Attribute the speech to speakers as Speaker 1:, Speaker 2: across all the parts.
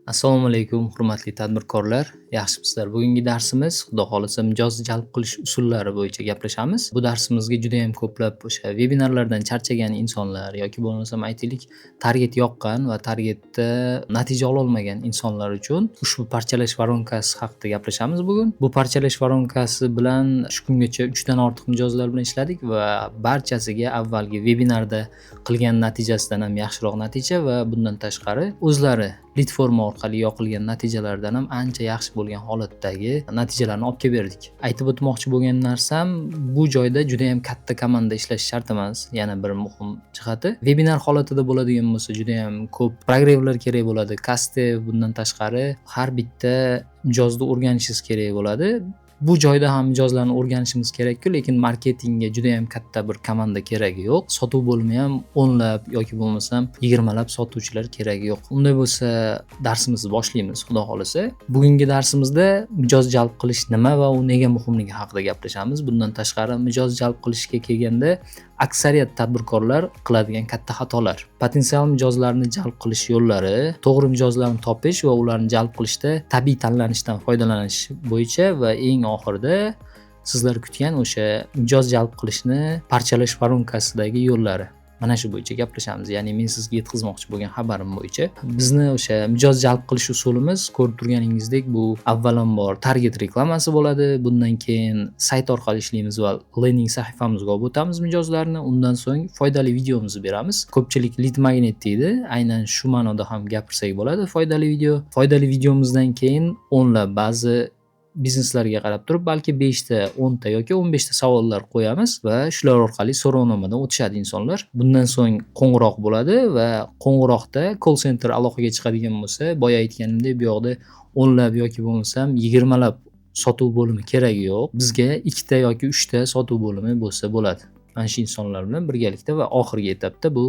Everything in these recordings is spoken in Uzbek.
Speaker 1: Assalomu alaykum, hurmatli tadbirkorlar. Yaxshimisizlar? Bugungi darsimiz, Xudo xohlasa, mijoz jalb qilish usullari bo'yicha gaplashamiz. Bu darsimizga juda ham ko'plab o'sha vebinarlardan charchagan insonlar yoki bo'lmasam, aytaylik, target yoqqan va targetda natija ololmagan insonlar uchun ushbu parchalash voronkasi haqida gaplashamiz bugun. Bu parchalash voronkasi bilan shu kungacha 3 dan ortiq mijozlar bilan ishladik va barchasiga avvalgi vebinarda qilgan natijasidan ham yaxshiroq natija va bundan tashqari o'zlari lead forma orqali yoqilgan natijalardan ham ancha yaxshi bo'lgan holatdagi natijalarni olib kelib berdik. Aytib o'tmoqchi bo'lgan narsam, bu joyda juda ham katta komanda ishlashi shart emas. Yana bir muhim jihati, webinar holatida bo'ladigan bo'lsa, juda ham ko'p прогрев lar kerak bo'ladi. Кастдев, bundan tashqari har bitta mijozni o'rganishingiz kerak bo'ladi. Bu joyda ham mijozlarni o'rganishimiz kerak-ku, lekin marketingga juda ham katta bir komanda keragi yo'q. Sotuv bo'limi ham o'nlab yoki bo'lmasam 20lab sotuvchilar keragi yo'q. Unday bo'lsa, darsimizni boshlaymiz, Xudo xohlasa. Bugungi darsimizda mijoz jalb qilish nima va u nega muhimligi haqida gaplashamiz. Bundan tashqari, mijoz jalb qilishga kelganda aksariyat tadbirkorlar qiladigan katta xatolar, potensial mijozlarni jalb qilish yo'llari, to'g'ri mijozlarni topish va ularni jalb qilishda tabiiy tanlanishdan foydalanish bo'yicha va eng oxirida sizlar kutgan o'sha mijoz jalb qilishni parchalash voronkasidagi yo'llari. Mana shu bo'yicha gaplashamiz. Ya'ni men sizga yetkazmoqchi bo'lgan xabarim bo'yicha bizni o'sha mijoz jalb qilish usulimiz, ko'rib turganingizdek, bu avvalambor target reklamasi bo'ladi. Bundan keyin sayt orqali ishlaymiz va lending sahifamizga olib o'tamiz mijozlarni. Undan so'ng foydali videomizni beramiz. Ko'pchilik lead magnet deydi, aynan shu ma'noda ham gapirsak bo'ladi. Foydali video, foydali videomizdan keyin o'nlab, ba'zi bizneslarga qarab turib, balki 5 ta, 10 ta yoki 15 ta savollar qo'yamiz va shular orqali so'rovnomadan o'tishadi insonlar. Bundan so'ng qo'ng'iroq bo'ladi va qo'ng'iroqda call center aloqaga chiqadigan bo'lsa, boya aytganimdek, bu yoqda o'nlab yoki bo'lmasam 20lab sotuv bo'limi keragi yo'q. Bizga ikkita yoki uchta sotuv bo'limi bo'lsa bo'ladi. Mana shu insonlar bilan birgalikda va oxirgi etapda bu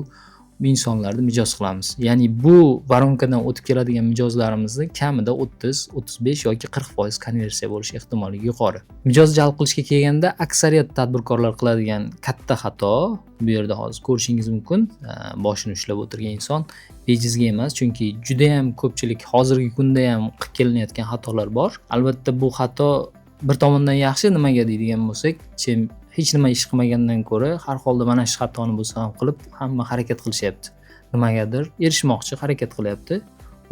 Speaker 1: insonlarni mijoz qilamiz. Ya'ni bu воронка dan o'tib keladigan mijozlarimizni kamida 30, 35 yoki 40% konversiya bo'lish ehtimolligi yuqori. Mijoz jalb qilishga kelganda aksariyat tadbirkorlar qiladigan katta xato, bu yerda hozir ko'rishingiz mumkin, boshini ushlab o'tirgan inson bejizga emas, chunki judayam ko'pchilik hozirgi kunda ham qilib kelinayotgan xatolar bor. Albatta, bu xato bir tomondan yaxshi, nimaga deydigan bo'lsak, чем hech nima ish qilmagandan ko'ra har holda mana shu xatoni bo'lsa ham qilib, hamma harakat qilishyapti. Nimagadir erishmoqchi, harakat qilyapti,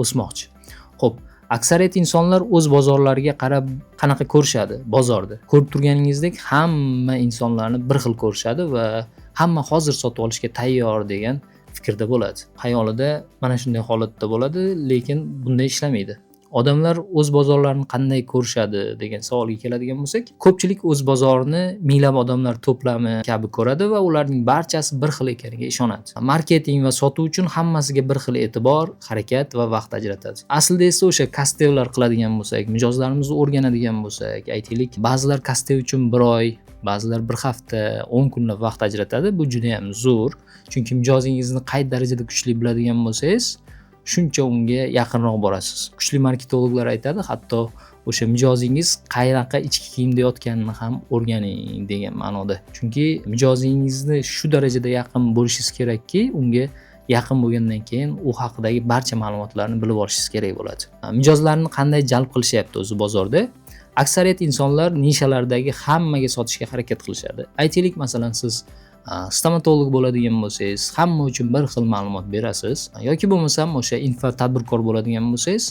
Speaker 1: o'smoqchi. Xo'p, aksariyat insonlar o'z bozorlariga qarab qanaqa ko'rishadi bozorda? Ko'rib turganingizdek, hamma insonlarni bir xil ko'rishadi va hamma hozir sotib olishga tayyor degan fikrda bo'ladi. Xayolida mana shunday holatda bo'ladi, lekin bunday ishlamaydi. Odamlar o'z bozorlarini qanday ko'rishadi degan savolga keladigan bo'lsak, ko'pchilik o'z bozorini minglab odamlar to'plami kabi ko'radi va ularning barchasi bir xil ekaniga ishonadi. Marketing va sotuv uchun hammasiga bir xil e'tibor, harakat va vaqt ajratadi. Aslida esa o'sha кастдев lar qiladigan bo'lsak, mijozlarimizni o'rganadigan bo'lsak, aytaylik, ba'zilar кастдев uchun bir oy, ba'zilar bir hafta, 10 kunlab vaqt ajratadi. Bu juda ham zo'r. Chunki mijozingizni qay darajada kuchli biladigan bo'lsangiz, shuncha unga yaqinroq borasiz. Kuchli marketologlar aytadi, hatto o'sha mijozingiz qanaqa ichki kiyimda yotganini ham o'rganing degan ma'noda. Chunki mijozingizni shu darajada yaqin bo'lishingiz kerakki, unga yaqin bo'lgandan keyin u haqidagi barcha ma'lumotlarni bilib olishingiz kerak bo'ladi. Mijozlarni qanday jalb qilishyapti o'zi bozorda? Aksariyat insonlar nishalardagi hammaga sotishga harakat qilishadi. Aytaylik, masalan, siz stomatolog bo'ladigan bo'lsangiz, hamma uchun bir xil ma'lumot berasiz yoki bo'lmasam o'sha info tadbirkor bo'ladigan bo'lsangiz,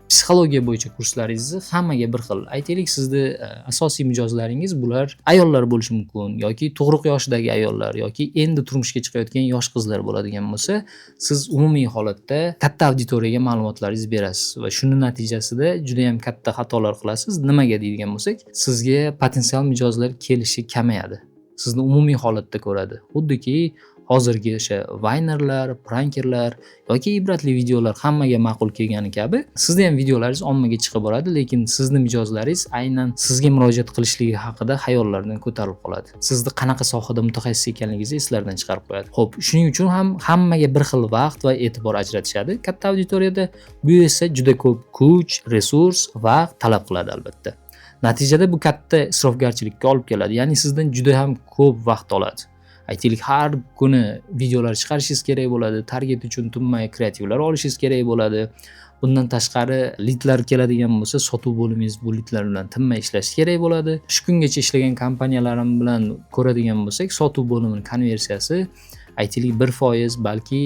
Speaker 1: psixologiya bo'yicha kurslaringizni hammaga bir xil. Aytaylik, sizni asosiy mijozlaringiz bular ayollar bo'lishi mumkin yoki tug'ruq yoshidagi ayollar yoki endi turmushga chiqayotgan yosh qizlar bo'ladigan bo'lsa, siz umumiy holatda katta auditoriyaga ma'lumotlaringizni berasiz va shuni natijasida juda ham katta xatolar qilasiz. Nimaga deydigan bo'lsak, sizga potensial mijozlar kelishi kamayadi. Sizni umumiy holatda ko'radi. Xuddiki hozirgi o'sha vaynerlar, prankerlar yoki ibratli videolar hammaga ma'qul kelgani kabi, sizni ham videolaringiz ommaga chiqib boradi, lekin sizni mijozlaringiz aynan sizga murojaat qilishligi haqida xayollaridan ko'tarilib qoladi. Sizni qanaqa sohada mutaxassis ekanligingizni eslaridan chiqarib qo'yadi. Xo'p, shuning uchun ham hammaga bir xil vaqt va e'tibor ajratishadi katta auditoriyada. Bu esa juda ko'p kuch, resurs, vaqt talab qiladi albatta. Natijada bu katta isrofgarchilikka olib keladi. Ya'ni sizdan juda ham ko'p vaqt oladi. Aytaylik, har kuni videolar chiqarishingiz kerak bo'ladi, target uchun tinmay kreativlar olishingiz kerak bo'ladi. Bundan tashqari lidlar keladigan bo'lsa, sotuv bo'limingiz bu lidlar bilan tinmay ishlashi kerak bo'ladi. Shu kungacha ishlagan kompaniyalarim bilan ko'radigan bo'lsak, sotuv bo'limining konversiyasi aytaylik 1%, balki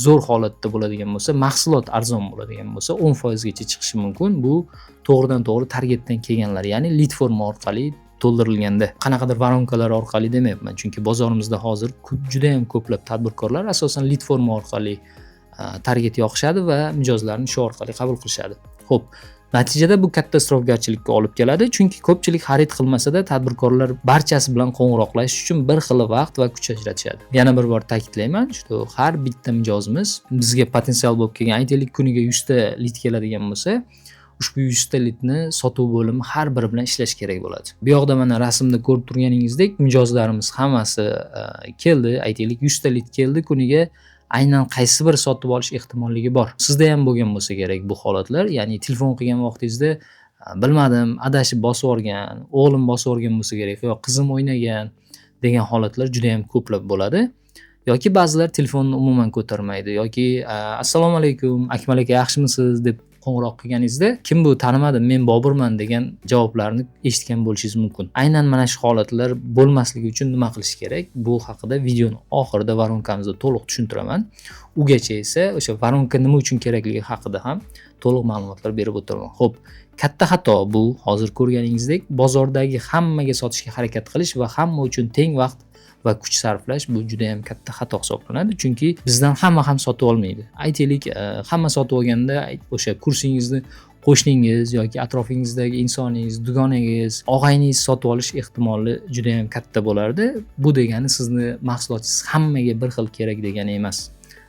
Speaker 1: zo'r holatda bo'ladigan bo'lsa, mahsulot arzon bo'ladigan bo'lsa 10% gacha chiqishi mumkin. Bu to'g'ridan to'g'ri targetdan kelganlar, ya'ni lid forma orqali to'ldirilganda, qanaqadir voronkalar orqali demayapman, chunki bozorimizda hozir juda ham ko'plab tadbirkorlar asosan lid forma orqali target yoqishadi va mijozlarni shu orqali qabul qilishadi. Xo'p, natijada bu katta isrofgarchilikka olib keladi, chunki ko'pchilik xarid qilmasa-da tadbirkorlar barchasi bilan qo'ng'iroqlashish uchun bir xil vaqt va kuch ajratishadi. Yana bir bor ta'kidlayman, shu har bitta mijozimiz bizga potensial bo'lib kelgan, aytaylik kuniga 100 ta lid keladigan bo'lsa, ushbu 100 ta lidni sotuv bo'limi har biri bilan ishlash kerak bo'ladi. Bu yoqda mana rasmda ko'rib turganingizdek, mijozlarimiz hammasi keldi, aytaylik 100 ta lid keldi kuniga. Aynan qaysi bir sotib olish ehtimolligi bor. Sizda ham bo'lgan bo'lsa kerak bu holatlar, ya'ni telefon qilgan vaqtingizda bilmadim, adashib bosib yuborgan, o'g'lim bosib yuborgan bo'lsa kerak, yo qizim o'ynagan degan holatlar juda ham ko'plab bo'ladi. Yoki ba'zilar telefonni umuman ko'tarmaydi yoki assalomu alaykum, Akmal aka yaxshimisiz deb qo'ng'iroq qilganingizda kim bu, tanimadim, men Boburman degan javoblarni eshitgan bo'lishingiz mumkin. Aynan mana shu holatlar bo'lmasligi uchun nima qilish kerak? Bu haqida videoni oxirida voronkamizda to'liq tushuntiraman. Ugacha esa o'sha voronka nima uchun kerakligi haqida ham to'liq ma'lumotlar berib o'taman. Xo'p, katta xato bu hozir ko'rganingizdek bozordagi hammaga sotishga harakat qilish va hamma uchun teng vaqt va kuch sarflash, bu juda ham katta xato hisoblanadi, chunki bizdan hamma ham sotib olmaydi. Aytaylik, hamma sotib olganda o'sha kursingizni qo'shningiz yoki atrofingizdagi insoningiz, dugonangiz, og'ayningiz sotib olish ehtimoli juda ham katta bo'lardi. Bu degani sizni mahsulotingiz hammaga bir xil kerak degani emas.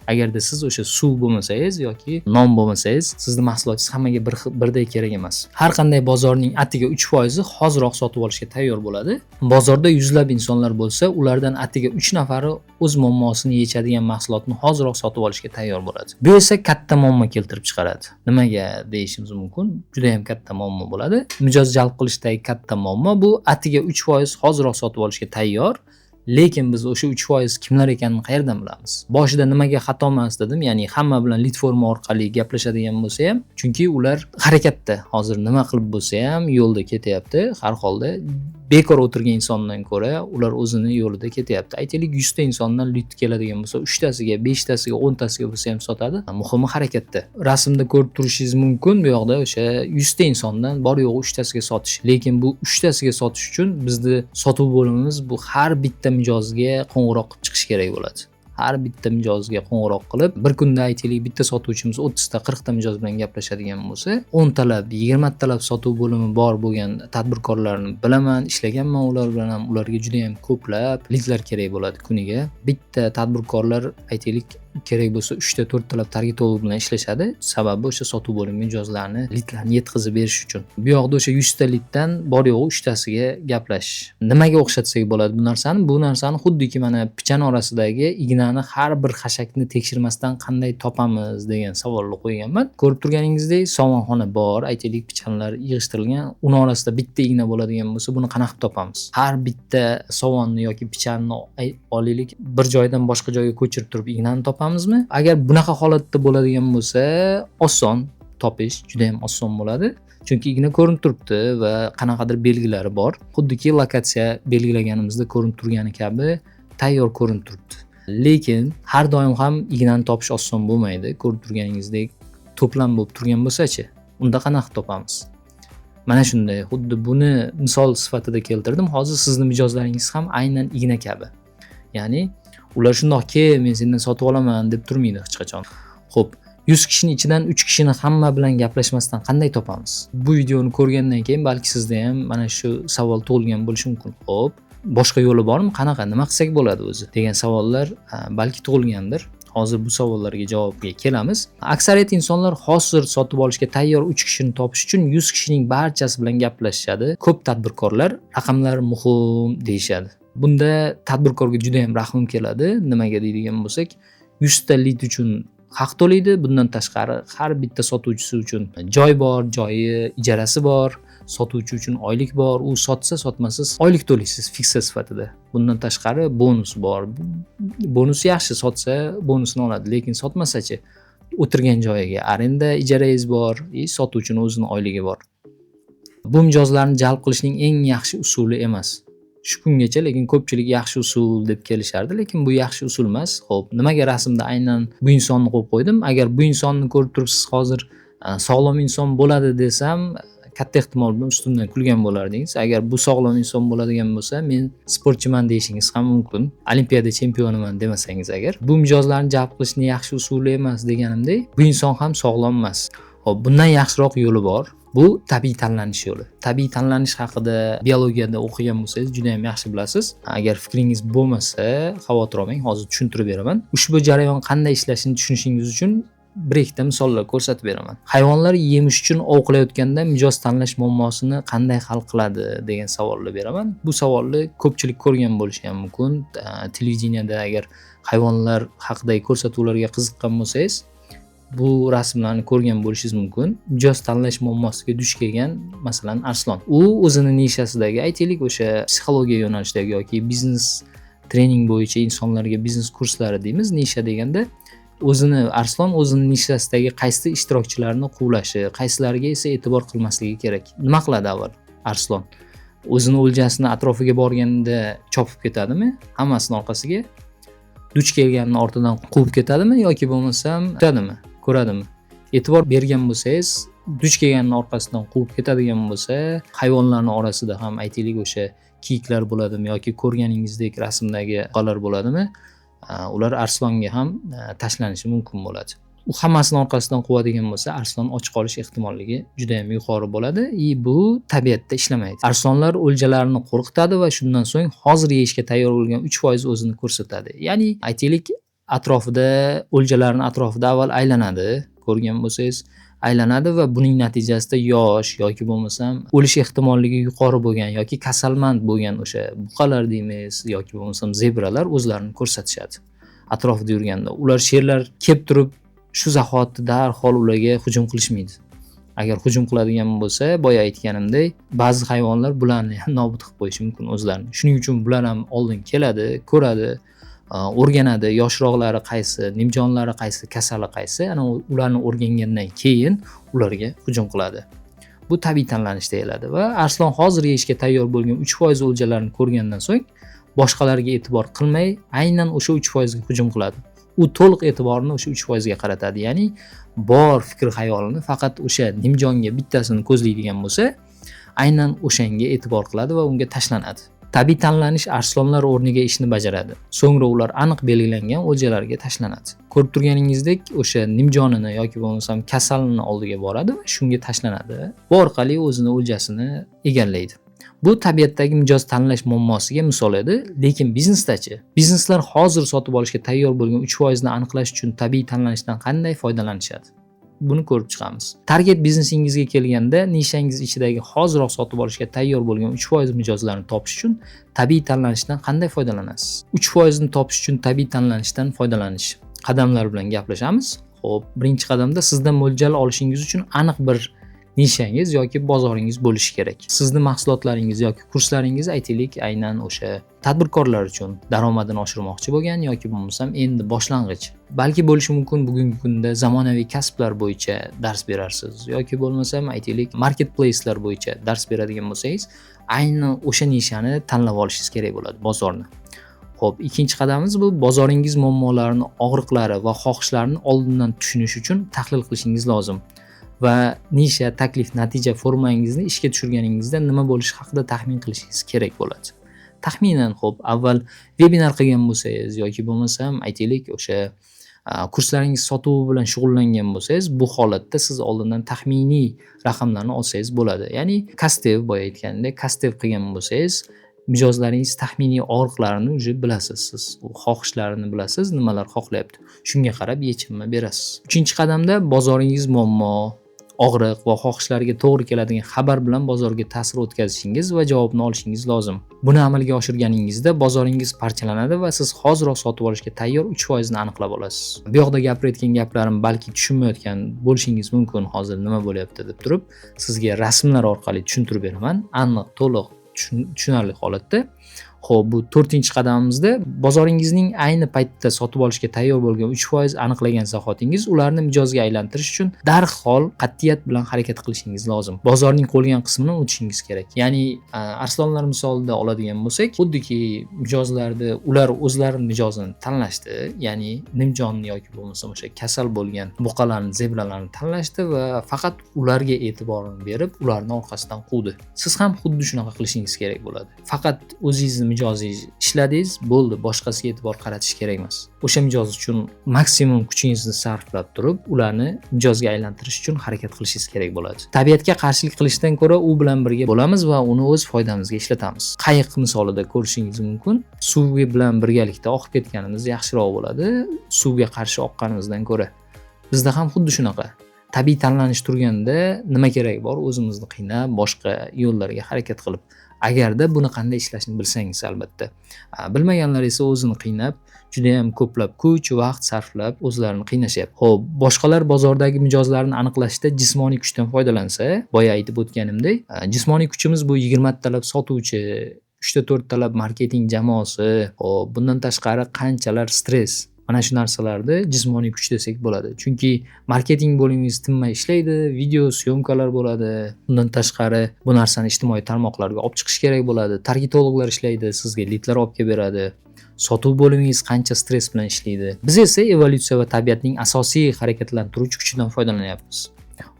Speaker 1: Agarda siz o'sha suv bo'lmasangiz yoki non bo'lmasangiz, sizni mahsulotingiz hammaga birdek kerak emas. Har qanday bozorning atiga 3% hoziroq sotib olishga tayyor bo'ladi. Bozorda yuzlab insonlar bo'lsa, ulardan atiga 3 nafari o'z muammosini yechadigan mahsulotni hoziroq sotib olishga tayyor bo'ladi. Bu esa katta muammo keltirib chiqaradi. Nimaga deyishimiz mumkin? Juda ham katta muammo bo'ladi. Mijoz jalb qilishdagi katta muammo bu atiga 3% hoziroq sotib olishga tayyor. Lekin biz o'sha 3% kimlar ekanini qayerdan bilamiz? Boshida nimaga xato emas dedim, ya'ni hamma bilan lid forma orqali gaplashadigan bo'lsa ham, chunki ular harakatda, hozir nima qilib bo'lsa ham yo'lda ketyapti. Har holda bekor o'tirgan insondan ko'ra ular o'zini yo'lida ketyapti. Aytaylik 100 ta insondan lid keladigan bo'lsa, 3 tasiga, 5 tasiga, 10 tasiga bo'lsa ham sotadi. Muhimi harakatda. Rasmda ko'rib turishingiz mumkin, bu yoqda o'sha 100 ta insondan bor yo'g'i 3 tasiga sotish. Lekin bu 3 tasiga sotish uchun bizni sotuv bo'limimiz bu har bitta mijozga qo'ng'iroq qilib chiqish kerak bo'ladi. Har bitta mijozga qo'ng'iroq qilib, bir kunda aytaylik bitta sotuvchimiz 30 ta, 40 ta mijoz bilan gaplashadigan bo'lsa, 10 talab, 20 talab sotuv bo'limi bor bo'lgan tadbirkorlarni bilaman, ishlaganman ular bilan ham, ularga juda ham ko'plab lidlar kerak bo'ladi kuniga. Bitta tadbirkorlar aytaylik kerak bo'lsa 3 ta, 4 talab targetolog bilan ishlashadi. Sababi o'sha sotuv bo'limi mijozlarni lidlarni yetkazib berish uchun. Bu yoqda o'sha 100 ta liddan bor yo'g'i 3 tasiga gaplashish. Nimaga o'xshatsak bo'ladi bu narsani? Bu narsani xuddiki mana pichan orasidagi ignani har bir xashakni tekshirmasdan qanday topamiz degan savolni qo'yganman. Ko'rib turganingizdek somonxona bor, aytaylik pichanlar yig'ishtirilgan, uni orasida bitta igna bo'ladigan bo'lsa, buni qanaqa qilib topamiz? Har bitta sovonni yoki pichanni olaylik, bir joydan boshqa joyga ko'chirib turib ignani topamiz. Agar bunaqa holatda bo'ladigan bo'lsa, oson topish juda ham oson bo'ladi. Chunki igna ko'rinib turibdi va qanaqadir belgilari bor. Xuddiki lokatsiya belgilaganimizda ko'rinib turgani kabi tayyor ko'rinib turibdi. Lekin har doim ham ignani topish oson bo'lmaydi. Ko'rib turganingizdek to'plam bo'lib turgan bo'lsa-chi, unda qanaqa topamiz? Mana shunday, xuddi buni misol sifatida keltirdim. Hozir sizni mijozlaringiz ham aynan igna kabi. Ya'ni ular shundoq kel, men sendan sotib olaman deb turmaydi hech qachon. Xo'p, 100 kishining ichidan 3 kishini hamma bilan gaplashmasdan qanday topamiz? Bu videoni ko'rgandan keyin balki sizda ham mana shu savol tug'ilgan bo'lishi mumkin. Xo'p, boshqa yo'li bormi? Qanaqa, nima qilsak bo'ladi o'zi degan savollar balki tug'ilgandir. Hozir bu savollarga javobga kelamiz. Aksariyat insonlar hozir sotib olishga tayyor 3 kishini topish uchun 100 kishining barchasi bilan gaplashishadi. Ko'p tadbirkorlar raqamlar muhim deyishadi. Bunda tadbirkorga juda ham rahmim keladi. Nimaga deydigan bo'lsak, 100 ta lid uchun haq to'laydi. Bundan tashqari har bitta sotuvchisi uchun joy bor, joyi ijarasi bor, sotuvchi uchun oylik bor. U sotsa, sotmasa oylik to'laysiz fiksiya sifatida. Bundan tashqari bonus bor. Bonus yaxshi, sotsa bonusini oladi, lekin sotmasachi o'tirgan joyiga arenda ijarangiz bor, sotuvchini o'zini oyligi bor. Bu mijozlarni jalb qilishning eng yaxshi usuli emas. Shu kungacha lekin ko'pchilik yaxshi usul deb kelishardi, lekin bu yaxshi usul emas. Xo'p, nimaga rasmda aynan bu insonni qo'yib qo'ydim? Agar bu insonni ko'rib turibsiz hozir sog'lom inson bo'ladi desam, katta ehtimol bilan ustimdan kulgan bo'lardingiz. Agar bu sog'lom inson bo'ladigan bo'lsa, men sportchiman deyishingiz ham mumkin. Olimpiada chempioniman demasangiz agar. Bu mijozlarni jalb qilishning yaxshi usuli emas deganimdek, bu inson ham sog'lom emas. Xo'p, bundan yaxshiroq yo'li bor. Bu tabiiy tanlanish yo'li. Tabiiy tanlanish haqida biologiyada o'qigan bo'lsangiz juda ham yaxshi bilasiz. Agar fikringiz bo'lmasa, xavotir olmang, hozir tushuntirib beraman. Ushbu jarayon qanday ishlashini tushunishingiz uchun bir ikkita misollar ko'rsatib beraman. Hayvonlar yemish uchun ov qilayotganda mijoz tanlash muammosini qanday hal qiladi degan savolni beraman. Bu savolni ko'pchilik ko'rgan bo'lishi ham mumkin. Televideniyada agar hayvonlar haqidagi ko'rsatuvlarga qiziqqan bo'lsangiz, bu rasmlarni ko'rgan bo'lishingiz mumkin. Mijoz tanlash muammosiga duch kelgan, masalan, arslon. U o'zini nishasidagi, aytaylik, o'sha psixologiya yo'nalishidagi yoki biznes trening bo'yicha insonlarga biznes kurslari deymiz. Nisha deganda o'zini arslon o'zini nishasidagi qaysi ishtirokchilarni quvlashi, qaysilariga esa e'tibor qilmasligi kerak. Nima qiladi avval arslon? O'zini o'ljasini atrofiga borganda chopib ketadimi? Hammasini orqasiga duch kelganini ortidan quvib ketadimi yoki bo'lmasam kutadimi? Ko'radimi? E'tibor bergan bo'lsangiz, duch kelganini orqasidan quvib ketadigan bo'lsa, hayvonlarning orasida ham aytaylik o'sha kiyiklar bo'ladimi yoki ko'rganingizdek rasmdagi buqalar bo'ladimi? Ular arslonga ham tashlanishi mumkin bo'ladi. U hammasini orqasidan quvadigan bo'lsa, arslon och qolish ehtimolligi juda ham yuqori bo'ladi. Bu tabiatda ishlamaydi. Arslonlar o'ljalarini qo'rqitadi va shundan so'ng hozir yeyishga tayyor bo'lgan 3% o'zini ko'rsatadi. Ya'ni aytaylik, atrofida o'ljalarni atrofida avval aylanadi, ko'rgan bo'lsangiz, aylanadi va buning natijasida yosh yoki bo'lmasam o'lish ehtimolligi yuqori bo'lgan yoki kasalmand bo'lgan o'sha buqalar deymiz yoki bo'lmasam zebralar o'zlarini ko'rsatishadi atrofida yurganda. Ular sherlar kelib turib shu zahoti darhol ularga hujum qilishmaydi. Agar hujum qiladigan bo'lsa, boya aytganimdek, ba'zi hayvonlar bularni ham nobud qilib qo'yishi mumkin o'zlarini. Shuning uchun bular ham oldin keladi, ko'radi, o'rganadi, yoshroqlari qaysi, nimjonlari qaysi, kasali qaysi, ana ularni o'rgangandan keyin ularga hujum qiladi. Bu tabiiy tanlanish deyiladi va arslon hozir yeyishga tayyor bo'lgan 3% o'ljalarni ko'rgandan so'ng boshqalarga e'tibor qilmay, aynan o'sha 3% ga hujum qiladi. U to'liq e'tiborini o'sha 3% ga qaratadi. Ya'ni bor fikr xayolini faqat o'sha nimjonga bittasini ko'zlaydigan bo'lsa, aynan o'shanga e'tibor qiladi va unga tashlanadi. Tabiiy tanlanish arslonlar o'rniga ishni bajaradi. So'ngra ular aniq belgilangan o'ljalarga tashlanadi. Ko'rib turganingizdek, o'sha nimjonini yoki bo'lmasam kasalini oldiga boradi va shunga tashlanadi. Bu orqali o'zini o'ljasini egallaydi. Bu tabiatdagi mijoz tanlash muammosiga misol edi, lekin biznesdachi? Bizneslar hozir sotib olishga tayyor bo'lgan 3% ni aniqlash uchun tabiiy tanlanishdan qanday foydalanishadi? Buni ko'rib chiqamiz. Target biznesingizga kelganda, nishangiz ichidagi hoziroq sotib olishga tayyor bo'lgan 3% mijozlarni topish uchun tabiiy tanlanishdan qanday foydalanasiz? 3% ni topish uchun tabiiy tanlanishdan foydalanish qadamlar bilan gaplashamiz. Xo'p, birinchi qadamda sizdan mo'ljal olishingiz uchun aniq bir nishangiz yoki bozoringiz bo'lishi kerak. Sizni mahsulotlaringiz yoki kurslaringiz aytaylik aynan o'sha tadbirkorlar uchun daromadini oshirmoqchi bo'lgan yoki bo'lmasam endi boshlang'ich. Balki bo'lishi mumkin bugungi kunda zamonaviy kasblar bo'yicha dars berarsiz yoki bo'lmasam aytaylik marketplace'lar bo'yicha dars beradigan bo'lsangiz, aynan o'sha nishani tanlab olishingiz kerak bo'ladi, bozorni. Xo'p, ikkinchi qadamimiz bu bozoringiz muammolarini, og'riqlari va xohishlarini oldindan tushunish uchun tahlil qilishingiz lozim. Va nisha, taklif, natija formangizni ishga tushirganingizda nima bo'lishi haqida taxmin qilishingiz kerak bo'ladi. Taxminan, xo'p, avval webinar qilgan bo'lsangiz yoki bo'lmasam aytaylik o'sha kurslaringiz sotuvi bilan shug'ullangan bo'lsangiz, bu holatda siz oldindan taxminiy raqamlarni olsangiz bo'ladi. Ya'ni kastev, boya aytganimdek, kastev qilgan bo'lsangiz, mijozlaringiz taxminiy og'riqlarini уже bilasiz siz. U xohishlarini bilasiz, nimalar xohlayapti. Shunga qarab yechimni berasiz. Uchinchi qadamda bozoringiz muammo, og'riq va xohishlarga to'g'ri keladigan xabar bilan bozorga ta'sir o'tkazishingiz va javobni olishingiz lozim. Buni amalga oshirganingizda bozoringiz parchalanadi va siz hoziroq sotib olishga tayyor 3% ni aniqlab olasiz. Bu yoqda gapirayotgan gaplarim balki tushunmayotgan bo'lishingiz mumkin, hozir nima bo'lyapti deb turib, sizga rasmlar orqali tushuntirib beraman, aniq, to'liq, tushunarli holatda. Xo'p, bu 4-qadamimizda bozoringizning ayni paytda sotib olishga tayyor bo'lgan 3% aniqlagan zahotingiz ularni mijozga aylantirish uchun darhol qat'iyat bilan harakat qilishingiz lozim. Bozorning qolgan qismini unutishingiz kerak. Ya'ni arslonlar misolida oladigan bo'lsak, xuddiki mijozlarni ular o'zlari mijozini tanlashdi, ya'ni nimjonni yoki bo'lmasam o'sha kasal bo'lgan buqalarni, zebralarni tanlashdi va faqat ularga e'tiborini berib, ularni orqasidan quvdi. Siz ham xuddi shunaqa qilishingiz kerak bo'ladi. Faqat o'zingizni mijozingiz ishladingiz, bo'ldi, boshqasiga e'tibor qaratish kerak emas. O'sha mijoz uchun maksimum kuchingizni sarflab turib, ularni mijozga aylantirish uchun harakat qilishingiz kerak bo'ladi. Tabiatga qarshilik qilishdan ko'ra u bilan birga bo'lamiz va uni o'z foydamizga ishlatamiz. Qayiq misolida ko'rishingiz mumkin. Suv bilan birgalikda oqib ketganimiz yaxshiroq bo'ladi, suvga qarshi oqqanimizdan ko'ra. Bizda ham xuddi shunaqa. Tabiiy tanlanish turganda nima kerak bor? O'zimizni qiynab, boshqa yo'llarga harakat qilib. Agarda buni qanday ishlashni bilsangiz albatta. Bilmaganlar esa o'zini qiynab, juda ham ko'plab kuch, vaqt sarflab o'zlarini qiynashyapti. Xo'p, boshqalar bozordagi mijozlarni aniqlashda jismoniy kuchdan foydalansa, boya aytib o'tganimdek, jismoniy kuchimiz bu 20 talab sotuvchi, 3-4 talab marketing jamoasi, xo'p, bundan tashqari qanchalar stress. Mana shu narsalarni jismoniy kuch desak bo'ladi. Chunki marketing bo'limingiz tinmay ishlaydi, video syomkalar bo'ladi. Bundan tashqari bu narsani ijtimoiy tarmoqlarga olib chiqish kerak bo'ladi. Targetologlar ishlaydi, sizga lidlar olib kelib beradi. Sotuv bo'limingiz qancha stress bilan ishlaydi. Biz esa evolyutsiya va tabiatning asosiy harakatlantiruvchi kuchidan foydalanyapmiz.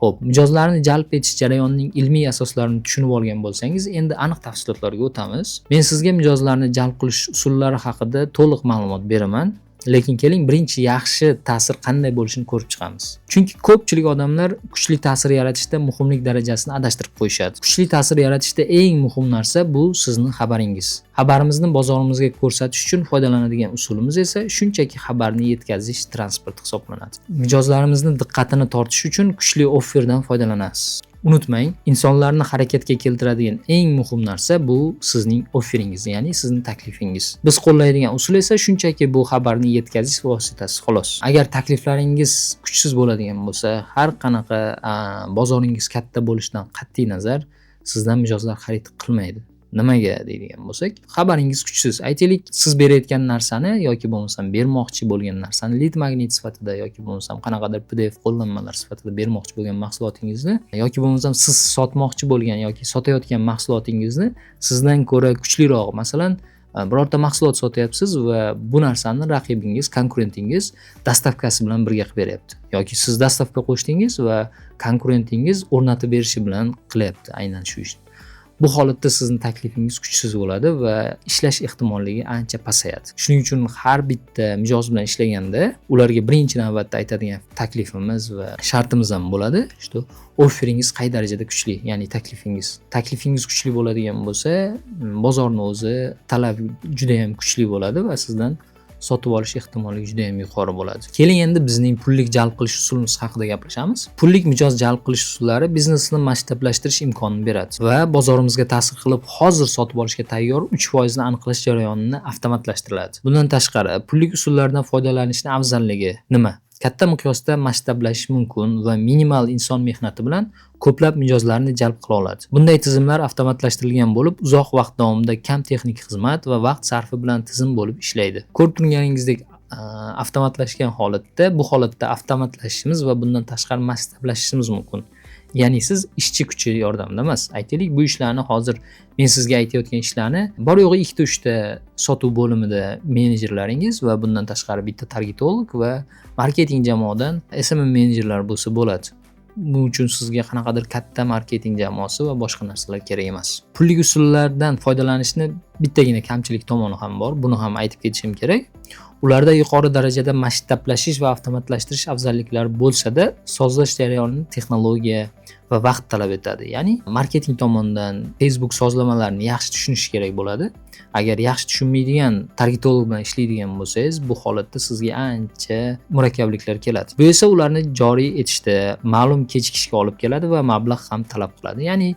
Speaker 1: Xo'p, mijozlarni jalb etish jarayonining ilmiy asoslarini tushunib olgan bo'lsangiz, endi aniq tafsilotlarga o'tamiz. Men sizga mijozlarni jalb qilish usullari haqida to'liq ma'lumot beraman. Lekin keling, birinchi yaxshi ta'sir qanday bo'lishini ko'rib chiqamiz. Chunki ko'pchilik odamlar kuchli ta'sir yaratishda muhimlik darajasini adashtirib qo'yishadi. Kuchli ta'sir yaratishda eng muhim narsa bu sizning xabaringiz. Xabarimizni bozorimizga ko'rsatish uchun foydalanadigan usulimiz esa shunchaki xabarni yetkazish transport hisoblanadi. Mijozlarimizni diqqatini tortish uchun kuchli offerdan foydalanasiz. Unutmang, insonlarni harakatga keltiradigan eng muhim narsa bu sizning offeringiz, ya'ni sizning taklifingiz. Biz qo'llaydigan usul esa shunchaki bu xabarni yetkazish vositasi xolos. Agar takliflaringiz kuchsiz bo'ladigan bo'lsa, har qanaqa bozoringiz katta bo'lishidan qat'iy nazar sizdan mijozlar xarid qilmaydi. Nimaga deydigan bo'lsak, xabaringiz kuchsiz. Aytaylik, siz berayotgan narsani yoki bo'lmasam bermoqchi bo'lgan narsani lead magnet sifatida yoki bo'lmasam qanaqadir PDF qo'llanmalar sifatida bermoqchi bo'lgan mahsulotingizni yoki bo'lmasam siz sotmoqchi bo'lgan yoki sotayotgan mahsulotingizni sizdan ko'ra kuchliroq, masalan, birorta mahsulot sotyapsiz va bu narsani raqibingiz, konkurentingiz dastavkasi bilan birga qilib beryapti. Yoki siz dastavka qo'shdingiz va konkurentingiz o'rnatib berishi bilan qilyapti aynan shu ishni. Bu holatda sizning taklifingiz kuchsiz bo'ladi va ishlash ehtimolligi ancha pasayadi. Shuning uchun har bitta mijoz bilan ishlaganda ularga birinchi navbatda aytadigan taklifimiz va shartimiz ham bo'ladi, что offeringiz qay darajada kuchli, ya'ni taklifingiz. Taklifingiz kuchli bo'ladigan bo'lsa, bozorning o'zi talab juda ham kuchli bo'ladi va sizdan sotib olish ehtimolligi juda ham yuqori bo'ladi. Keling, endi bizning pullik jalb qilish usulimiz haqida gaplashamiz. Pullik mijoz jalb qilish usullari biznesni masshtablashtirish imkonini beradi va bozorimizga ta'sir qilib, hozir sotib olishga tayyor 3% ni aniqlash jarayonini avtomatlashtiriladi. Bundan tashqari, pullik usullardan foydalanishning afzalligi nima? Katta miqyosda masshtablashish mumkin va minimal inson mehnati bilan ko'plab mijozlarni jalb qila oladi. Bunday tizimlar avtomatlashtirilgan bo'lib, uzoq vaqt davomida kam texnik xizmat va vaqt sarfi bilan tizim bo'lib ishlaydi. Ko'rib turganingizdek, avtomatlashgan holatda, bu holatda avtomatlashishimiz va bundan tashqari masshtablashishimiz mumkin. Ya'ni siz ishchi kuchi yordamida emas. Aytaylik, bu ishlarni hozir men sizga aytayotgan ishlarni bor yo'g'i 2-3 ta sotuv bo'limida menejerlaringiz va bundan tashqari bitta targetolog va marketing jamoadan SMM menejerlar bo'lsa bo'ladi. Bu uchun sizga qanaqadir katta marketing jamoasi va boshqa narsalar kerak emas. Pullik usullardan foydalanishni bittagina kamchilik tomoni ham bor. Buni ham aytib ketishim kerak. Ularda yuqori darajada masshtablashish va avtomatlashtirish afzalliklari bo'lsa-da, sozlash jarayonini texnologiya va vaqt talab etadi. Ya'ni marketing tomonidan Facebook sozlamalarini yaxshi tushunish kerak bo'ladi. Agar yaxshi tushunmaydigan targetolog bilan ishlaydigan bo'lsangiz, bu holatda sizga ancha murakkabliklar keladi. Bu esa ularni joriy etishda ma'lum kechikishga olib keladi va mablag' ham talab qiladi. Ya'ni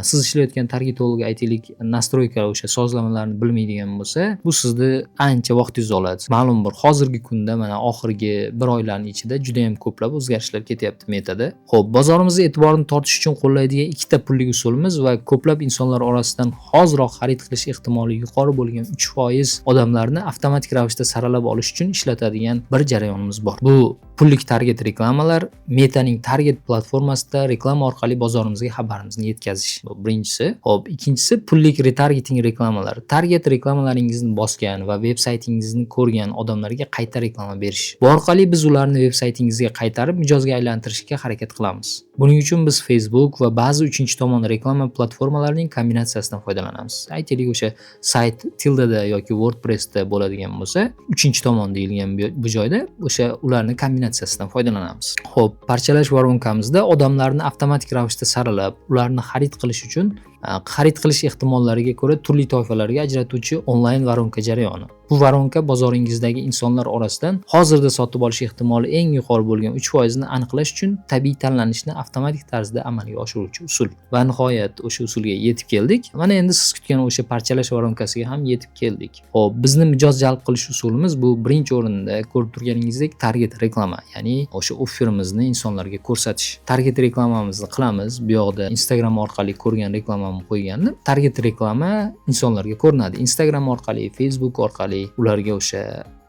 Speaker 1: Siz ishlayotgan targetolog, aytaylik, настройка, o'sha sozlamalarni bilmaydigan bo'lsa, bu sizni ancha vaqtingizni oladi. Ma'lum bir hozirgi kunda, mana oxirgi bir oylarning ichida juda ham ko'plab o'zgarishlar ketyapti Metada. Xo'p, bozorimizni e'tiborini tortish uchun qo'llaydigan ikkita pullik usulimiz va ko'plab insonlar orasidan hoziroq xarid qilish ehtimoli yuqori bo'lgan 3% odamlarni avtomatik ravishda saralab olish uchun ishlatadigan bir jarayonimiz bor. Bu pullik target reklamalar, Metaning target platformasida reklama orqali bozorimizga xabarimizni yetkazish. Bu birinchisi. Xo'p, ikkinchisi pullik retargeting reklamalari. Target reklamalaringizni bosgan va veb saytingizni ko'rgan odamlarga qayta reklama berish. Bu orqali biz ularni veb saytingizga qaytarib, mijozga aylantirishga harakat qilamiz. Buning uchun biz Facebook va ba'zi uchinchi tomon reklama platformalarining kombinatsiyasidan foydalanamiz. Aytaylik, o'sha sayt Tildada yoki WordPressda bo'ladigan bo'lsa, uchinchi tomon deyilgan bu joyda o'sha ularni kombinatsiyasidan foydalanamiz. Xo'p, parchalash воронка mizda odamlarni avtomatik ravishda saralab, ularni xarid qilish uchun xarid qilish ehtimollariga ko'ra turli toifalarga ajratuvchi onlayn воронка jarayoni. Bu воронка bozoringizdagi insonlar orasidan hozirda sotib olish ehtimoli eng yuqori bo'lgan 3% ni aniqlash uchun tabiiy tanlanishni avtomatik tarzda amalga oshiruvchi usul. Va nihoyat o'sha usulga yetib keldik. Mana endi siz kutgan o'sha parchalash воронка siga ham yetib keldik. Xo'p, bizni mijoz jalb qilish usulimiz bu birinchi o'rinda ko'rib turganingizdek target reklama, ya'ni o'sha offerimizni insonlarga ko'rsatish. Target reklamamizni qilamiz. Bu yoqda Instagram orqali ko'rgan reklamamni qo'ygandim. Target reklama insonlarga ko'rinadi. Instagram orqali, Facebook orqali ularga o'sha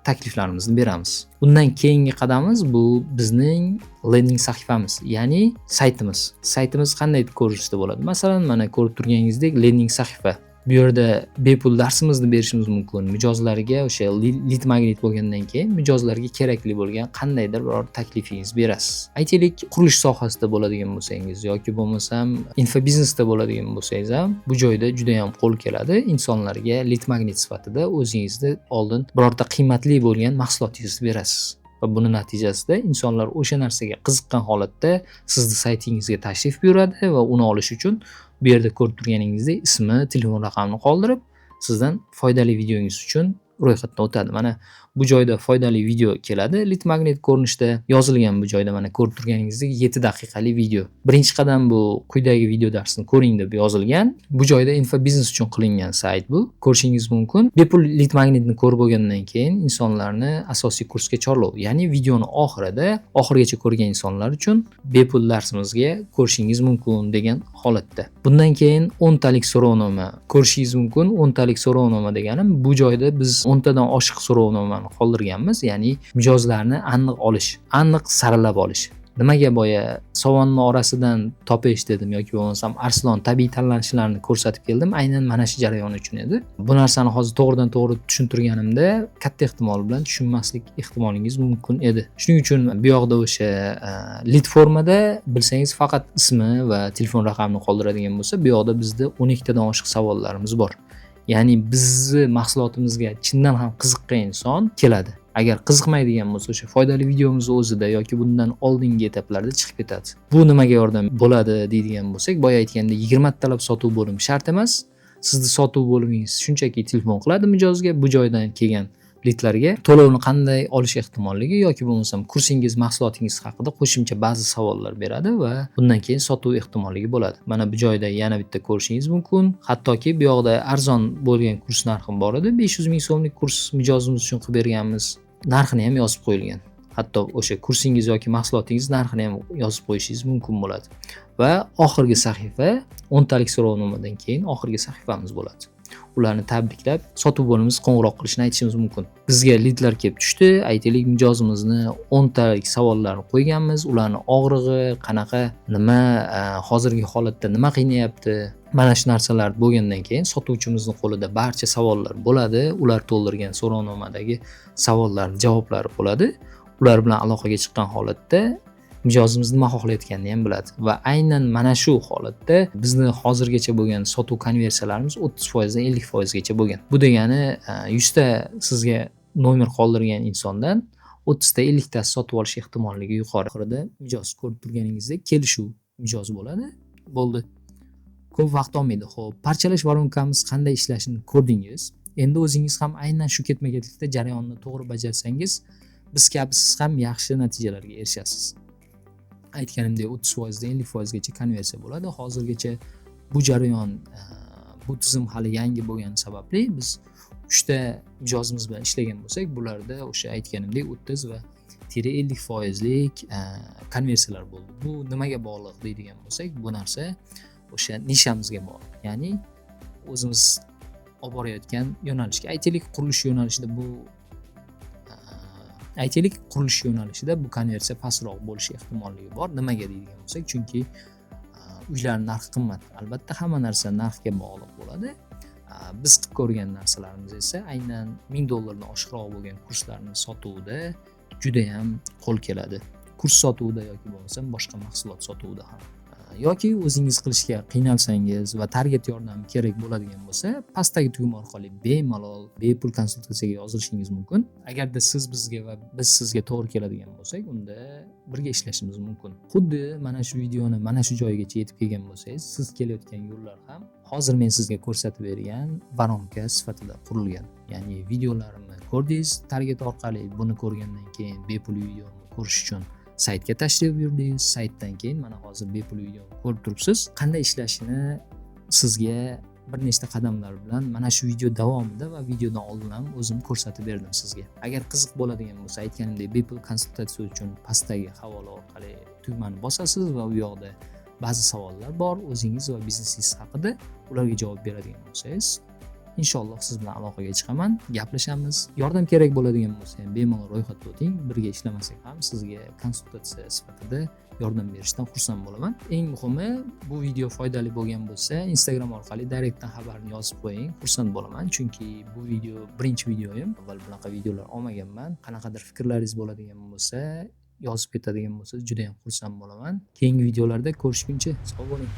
Speaker 1: takliflarimizni beramiz. Undan keyingi qadamimiz bu bizning landing sahifamiz, ya'ni saytimiz. Saytimiz qanday ko'rinishda bo'ladi? Masalan, mana ko'rib turganingizdek landing sahifa. Bu yerda bepul darsimizni berishimiz mumkin. Mijozlarga o'sha lead magnet bo'lgandan keyin mijozlarga kerakli bo'lgan qandaydir biror taklifingizni berasiz. Aytaylik, qurilish sohasida bo'ladigan bo'lsangiz yoki bo'lmasam infobiznesda bo'ladigan bo'lsangiz ham bu joyda juda ham qo'l keladi. Insonlarga lead magnet sifatida o'zingizni oldin birorta qiymatli bo'lgan mahsulotingizni berasiz. Va buni natijasida insonlar o'sha narsaga qiziqqan holatda sizni saytingizga tashrif buyuradi va uni olish uchun bu yerda ko'rib turganingizdek ismi, telefon raqamini qoldirib, sizdan foydali videongiz uchun ro'yxatdan o'tadi. Mana bu joyda foydali video keladi. Lead magnet ko'rinishda yozilgan bu joyda mana ko'rib turganingizdek 7 daqiqalik video. Birinchi qadam bu quyidagi video darsini ko'ring deb yozilgan. Bu joyda infobiznes uchun qilingan sayt bu. Ko'rishingiz mumkin. Bepul lead magnetni ko'rib bo'lgandan keyin insonlarni asosiy kursga chorlov, ya'ni videoni oxirida oxirigacha ko'rgan insonlar uchun bepul darsimizga ko'rishingiz mumkin degan holatda. Bundan keyin 10 talik so'rovnoma ko'rishingiz mumkin. 10 talik so'rovnoma deganim bu joyda biz 10 tadan oshiq so'rovnomani qoldirganmiz, ya'ni mijozlarni aniq olish, aniq saralab olish. Nimaga boya sovonni orasidan topish dedim yoki bo'lmasam arslon tabiiy tanlanishlarni ko'rsatib keldim, aynan mana shu jarayon uchun edi. Bu narsani hozir to'g'ridan to'g'ri tushuntirganimda katta ehtimol bilan tushunmaslik ehtimolingiz mumkin edi. Shuning uchun bu yoqda o'sha lead formada bilsangiz faqat ismi va telefon raqamini qoldiradigan bo'lsa, bu yoqda bizda 12 tadan oshiq savollarimiz bor. Ya'ni bizni mahsulotimizga chindan ham qiziqqan inson keladi. Agar qiziqmaydigan bo'lsa, o'sha foydali videomiz o'zida yoki bundan oldingi etaplarda chiqib ketadi. Bu nimaga yordam bo'ladi deydigan bo'lsak, boya aytgandek 20 talab sotuv bo'limi shart emas. Sizni sotuv bo'limingiz shunchaki telefon qiladi mijozga, bu joydan kelgan leadlarga to'lovni qanday olish ehtimolligi yoki bo'lmasam kursingiz, mahsulotingiz haqida qo'shimcha ba'zi savollar beradi va bundan keyin sotuv ehtimolligi bo'ladi. Mana bu joyda yana bitta ko'rishingiz mumkin. Hattoki bu yoqda arzon bo'lgan kurs narxi bor edi. 500 ming so'mlik kurs mijozimiz uchun qilib berganmiz. Narxini ham yozib qo'yilgan. Hatto o'sha kursingiz yoki mahsulotingiz narxini ham yozib qo'yishingiz mumkin bo'ladi. Va oxirgi sahifa 10 talik so'rovnomadan keyin oxirgi sahifamiz bo'ladi. Ularni tabriklab, sotuv bo'limimiz qo'ng'iroq qilishini aytishimiz mumkin. Bizga leadlar kelib tushdi. Aytaylik, mijozimizni 10 talik savollarni qo'yganmiz. Ularni og'rig'i qanaqa, nima, hozirgi holatda nima qiynayapti? Mana shu narsalar bo'lgandan keyin sotuvchimizning qo'lida barcha savollar bo'ladi. Ular to'ldirgan so'rovnomadagi savollar javoblari bo'ladi. Ular bilan aloqaga chiqqan holatda mijozimiz nima xohlayotganini ham biladi va aynan mana shu holatda bizni hozirgacha bo'lgan sotuv konversiyalarimiz 30% dan 50% gacha bo'lgan. Bu degani 100 ta sizga nomer qoldirgan insondan 30 ta 50 tasi sotib olish ehtimolligi yuqori. Oxirida mijoz ko'rib turganingizdek kelishuv mijoz bo'ladi. Bo'ldi. Ko'p vaqt olmaydi. Xo'p, parchalash воронка miz qanday ishlashini ko'rdingiz. Endi o'zingiz ham aynan shu ketma-ketlikda jarayonni to'g'ri bajarsangiz, biz kabi siz ham yaxshi natijalarga erishasiz. Aytganimdek 30% dan 50% gacha konversiya bo'ladi. Hozirgacha Bu jarayon, bu tizim hali yangi bo'lgani sababli biz 3 ta mijozimiz bilan ishlagan bo'lsak, bularda o'sha aytganimdek 30 va 50%lik konversiyalar bo'ldi. Bu nimaga bog'liq deydigan bo'lsak, bu narsa o'sha nishamizga bog'liq. Ya'ni o'zimiz olib borayotgan yo'nalishga. Aytaylik, qurilish yo'nalishida bu aytaylik, qurilish yo'nalishida bu konversiya pastroq bo'lishi ehtimolligi bor. Nimaga deydigan bo'lsak, chunki uylar narxi qimmat. Albatta hamma narsa narxga bog'liq bo'ladi. Biz qilib ko'rgan narsalarimiz esa aynan $1000 dan oshiqroq bo'lgan kurslarni sotuvda juda ham qo'l keladi. Kurs sotuvida yoki bo'lmasa boshqa mahsulot sotuvida ham. Yoki o'zingiz qilishga qiynalsangiz va target yordami kerak bo'ladigan bo'lsa, pastdagi tugma orqali bemalol bepul konsultatsiyaga yozilishingiz mumkin. Agarda siz bizga va biz sizga to'g'ri keladigan bo'lsak, unda birga ishlashimiz mumkin. Xuddi mana shu videoni mana shu joygacha yetib kelgan bo'lsangiz, siz kelayotgan yo'llar ham hozir men sizga ko'rsatib bergan воронка sifatida qurilgan. Ya'ni videolarimni ko'rdingiz target orqali, buni ko'rgandan keyin bepul videoni ko'rish uchun saytga tashrif buyurdingiz, saytdan keyin mana hozir bepul videoni ko'rib turibsiz. Qanday ishlashini sizga bir nechta qadamlar bilan mana shu video davomida va videodan oldin ham o'zim ko'rsatib berdim sizga. Agar qiziq bo'ladigan bo'lsa, aytganimdek bepul konsultatsiya uchun pastdagi havola orqali tugmani bosasiz va u yoqda ba'zi savollar bor o'zingiz va biznesingiz haqida, ularga javob beradigan bo'lsangiz, inshaalloh siz bilan aloqaga chiqaman, gaplashamiz. Yordam kerak bo'ladigan bo'lsa ham bemalol ro'yxatdan o'ting, birga ishlamasak ham sizga konsultatsiya sifatida yordam berishdan xursand bo'laman. Eng muhimi, bu video foydali bo'lgan bo'lsa, Instagram orqali direktdan xabarni yozib qo'ying, xursand bo'laman, chunki bu video birinchi videoyim, avval bunaqa videolar olmaganman. Qanaqadir fikrlaringiz bo'ladigan bo'lsa, yozib ketadigan bo'lsangiz juda ham xursand bo'laman. Keyingi videolarda ko'rishguncha sog' bo'ling.